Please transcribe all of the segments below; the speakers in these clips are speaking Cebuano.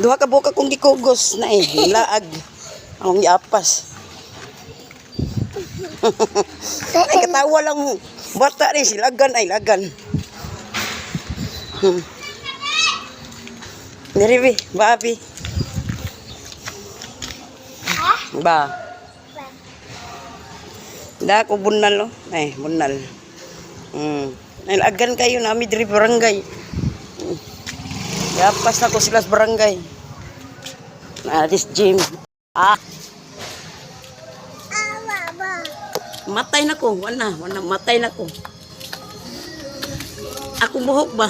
Duha ka buka kong gikugos na eh. Laag. Akong giapas. Ay, katawa lang. Bata ni silagan ay lagan. Diri bi, babi. Ba. Da ko bunal, oh. Ay, bunal. Ay, lagan kayo nami diri barangay. Yapas na ko sila sa barangay. Na this gym. Ah, matay na ko. Wala, wala, matay na ko. Akong buhok ba?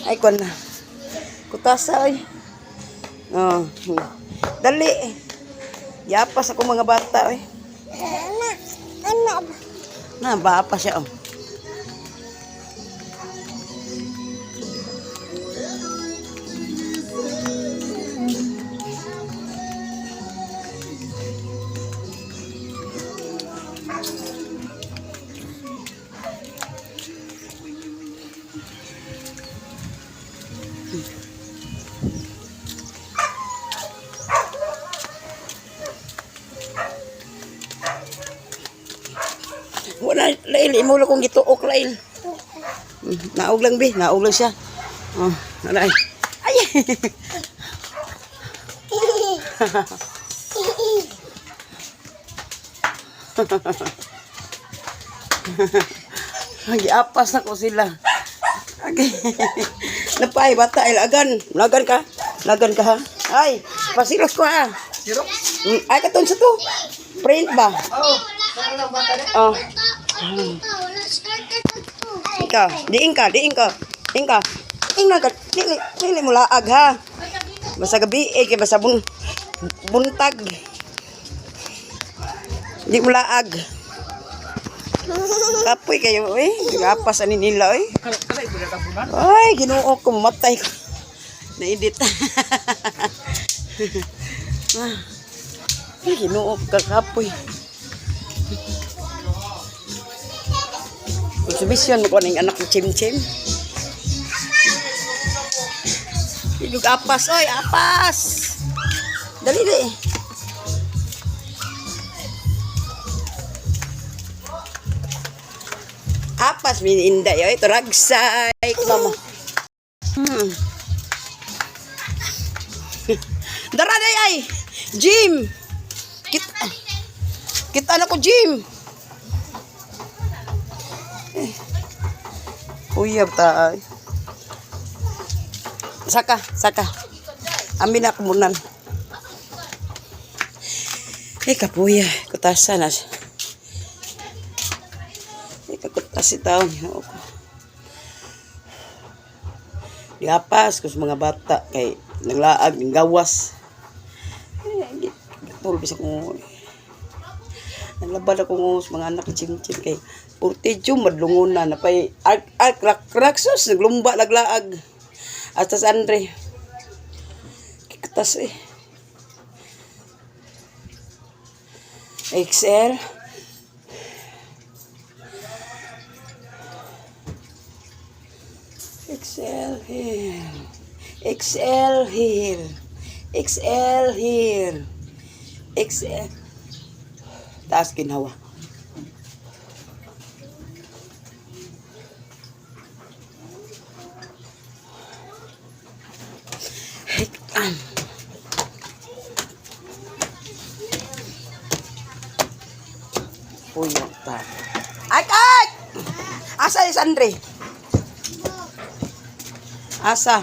Ay, kuwan na. Kutasa, ay. Oh. Dali. Yapas ako mga bata, ay. Na, baa pa siya, oh. Wala, lail, imo lang kong gituok, lail. Naog lang, bi. Naog lang siya. Oh, wala, ay. Ay! Giapas na ko sila. Okay. Napay, bata, ay, lagan. Lagan ka. Lagan ka, ha? Ay, pasilos ko, ha? Siro? Ay, katon sa to. Print ba? Oo. Saan lang bata na? Oh. Ikaw, diin ka, diin ka. Diin ka. Ingnan ka, dili, dili mo laag ha. Basta gabi, eh, kay basta buntag. Di mo laag. Kapoy kayo, eh. Gapas ani nila, eh. Kalay, pwede ka bunan. Ay, ginoo ko, matay ko. Naidit. Ah. Ay, ginoo ko, kakapoy. Exhibition mo ko ning anak ni Chim Chim. Ilog apas, oy, apas. Dali dali. Apas miniinday oy, turagsay mama. Dara day ay. Jim. Kita kita na ko, Jim. Eh. Uyab ta. Ay. Saka, saka. Amin na kumunan. Eh, kapuya. Kutasa na siya. Eh, kakutas si taon. Ginoo ko. Diapas ko sa mga bata kay naglaag ng gawas. Eh, tulog sa kong Naglabad ako sa mga anak ni Chimchim kay Purtidyo madlungon na napay ark ark rak raksos naglumba naglaag. Hasta sa Andre. Kikatas eh. XL. XL here. XL here. XL here. XL. Taas ginawa. Ah. Puyo ta. Ay, ay! Asa is Andre? Asa?